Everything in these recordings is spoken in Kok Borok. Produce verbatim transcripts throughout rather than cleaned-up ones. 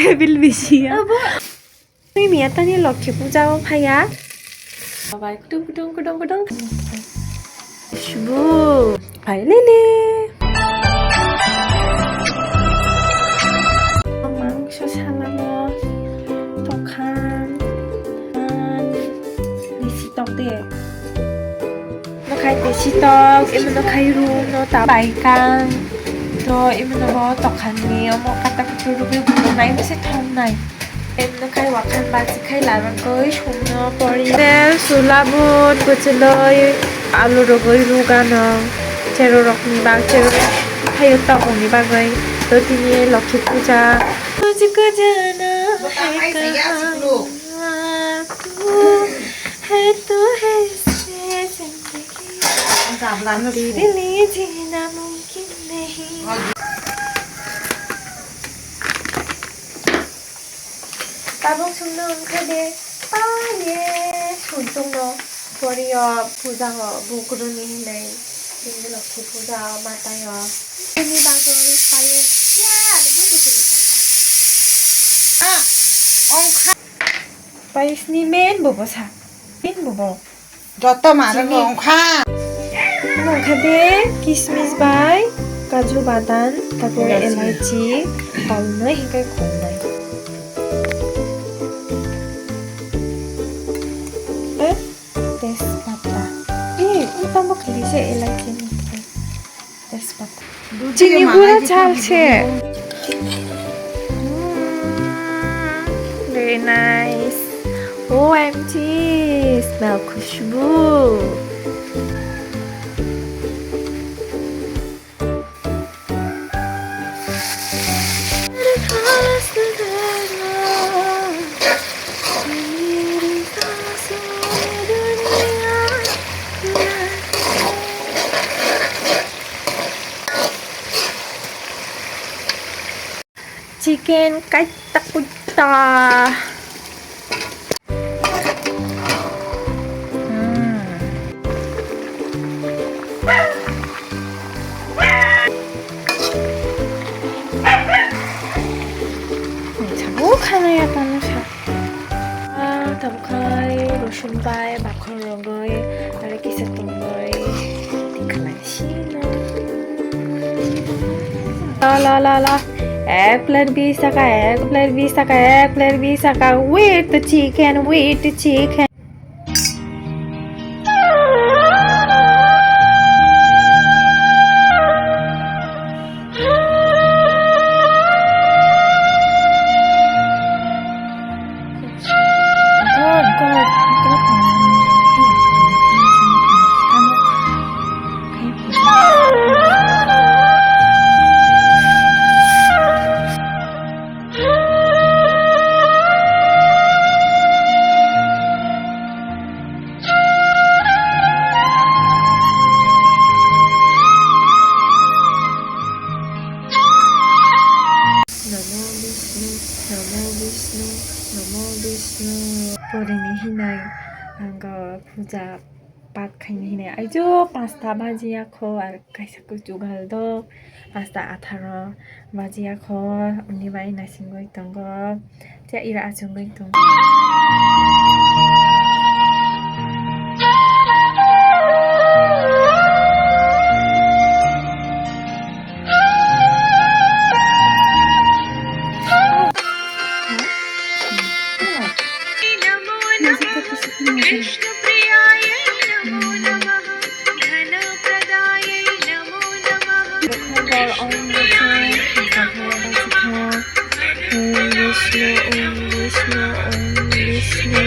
Table bisi ya. Abo. Twi miya tani Lokhi puja o phaiya. Bai kudung kudung kudung kudung. Shubu. Phai lele. Mangso salamo. Tokhan. An. Bisi tok de. Nokhai tesitok, imono khai room no ta baikang. To imono bo tokhanni omo kata kutu rubui bulungnai mese thongnai. Imono khai wakhan bachi khai larangoi sumno pori. Tel sulabun kuchuloi alu rogoi rugano. Chero rokni bag chero khayo tongmoni bagoi. To tini Lokhi puja. Kuch kujana hai kaha. है तू है इससे जिंदगी तेरे लिए जीना मुमकिन नहीं। Tabuk sumno wngkha de paye sumtungno poriyo puja o bukuruni hinwi tini Lokhi puja o matayo. Tini bagwi paye ya ani bukuruni sakha. Ah, wngkha. Payasni main bobo sa. Main bobo. Joto mare Chini. Wngkha. Wngkha de kismis bai kaju badam, tapor elaichi, kolnoi hikai kolnai. Eh, tejpata. Eh, utamo khali se elaichi ni. Tejpata. Chini gura chal se. Very nice. O M G, smell khushbu. Chicken kaita kuita. Hmm. Sabo khana ya tano sa. Ah, tabuk khai rosun bai bakhor rogoi, aro kisa tongoi, tikhalai sino. La, la, la, la. Ek plate bis taka, ek plate bis taka, ek plate bis taka. With the chicken, with the chicken. God, God, God. Namo Vishnu, Namo Vishnu, Namo Vishnu. Porini hinai ang puja pat khaini hinai. Aijo pasta baji yakho ar kaisa kuchugal do pasta atharo baji yakho, uni bai nasingwi tongo. Che ira achungwi tongo. Vishnu, Om Vishnu, Om Vishnu, Om Vishnu.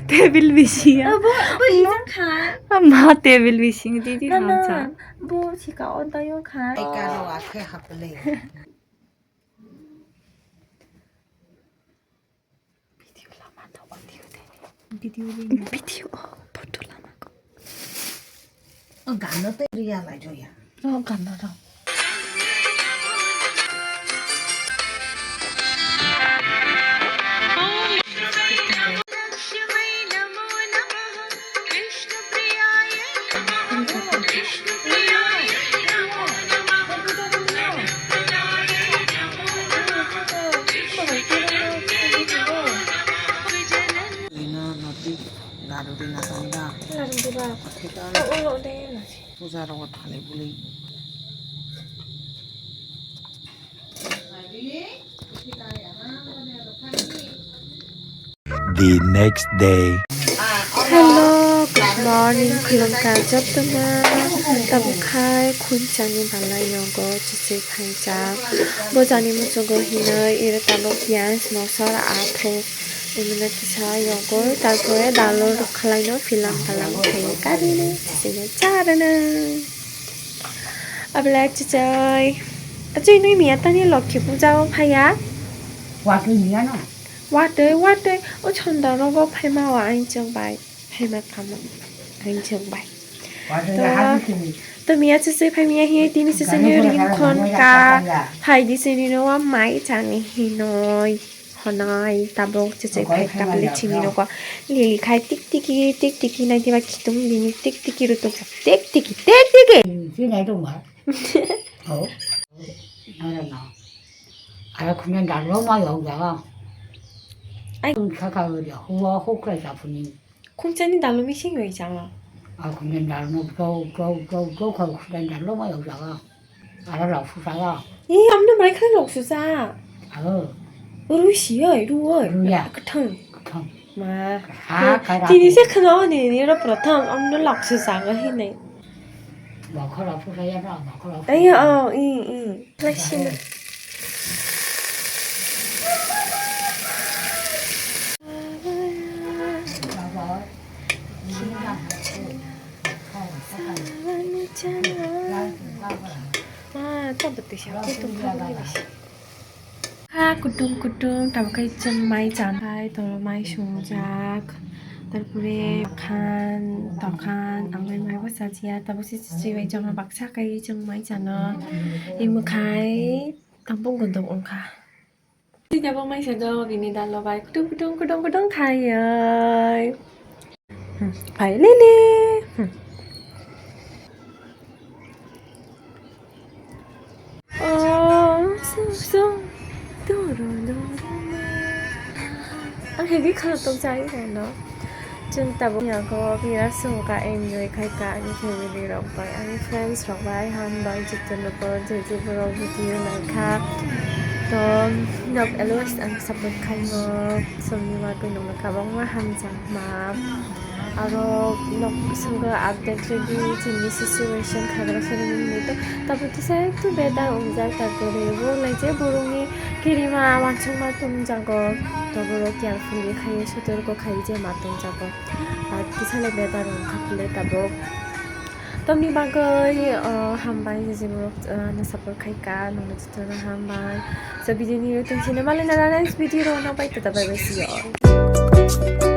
Table bising. Abo, abo ijang kha. Ma table bising didi. Na, na. Bo sika o tayo kha. Video lama to audio de. Video de. Video, photo lama ko. O gano te riya lai joya. O gano ro. Ino noti garu de na sanda. Garu de ba. Akhirnya. O, o, o, de na. Puja rogo thale buli. The next day. Hello, good morning, khulumkha jotono. Tabuk khai khunchani balai nogo chichi khaijak. Bo jani muchungo hinwi iro tabuk piyaj, mosor, athuk, imwno kisa yogwi, tarpore dalo rwkhlaino philang phalang khai karini chichino charwno. Abla chichai. Achai nui miya tani Lokhi puja o phaiya. Watwi miya no? Watwi, watwi. O chonda rogo phaima o ang chwng bai. Phaima kamo. Ang chwng bai. Watwi To, ya hadu sini. To miya chichai phai miya hi tini chichai Gana ni gana ring gana khon gana ka. Gana. Phai di sini no wa mai chani hinoi. Honai tabuk chichai phai tablet chini nogo lili khai tik tiki tik tiki nai diba khitung bini tik tiki rutuk tik tiki tik tiki. Sinai dong ba? Oh. Ara khunai dalo ma yau jaga. Ai. Tung saka ya huwa hukra japuni. Khungchani dalo mising yoi chama. A khungchani dalo no go go go go kha khungchani dalo ma yau jaga. Ara lok su sa ya. Ih, amno mai khan lok su sa. Oh. Uru si yoi, ru yoi. Ru ya. Kathang. Kathang. Ma. Ha, kai ra. Tini se khana ni ni ro pratham amno lok su sa ga hi nai. Bokho lok su sa ya na, bokho lok su. Ayo, oh, i, i. Laisina. Ah, tabuk tisa kutung kutung. Ha, kutung kutung, tabuk kai chwng mai chanai, to mai sungjak. Tarpore khan, tokhan, ang bai mai bo chajiya, tabuk se chichai bai chwng baksa kai chwng mai chana. Imo khai, tabuk godok wngkha. Tei tabuk mai sa do, bini dalo bai kutung kutung, kutung kutung khaioi. Hmm, khai lele. Hmm. Oh, so, so. Doro, doro, ma. Ang heavy khala tok jai rano. Chwng tabuk yago bira songka enjoy khaika ani family rok bai, ani friends rok bai, hambai jotono bo je je borok video naikha. To nok always ang support khaimo, somni bagwi nokno kwbangma hamjakma. Aro nok bisingo update rwdi chini situation khagra sori nini to tabuk kisa ektu beda wngjak, tarpore bo lai je borokni kirima wansukma tongjago, to borok carefully khai sotorko khai je ma tongjago. Ar kisa le beda wngkha phile tabuk. Tamni bagwi, uh, hambai je borok, uh, no support khaika, nokno jotono hambai. So video ni tong sini malai nana next video ro no pai tata bye bye, see you all.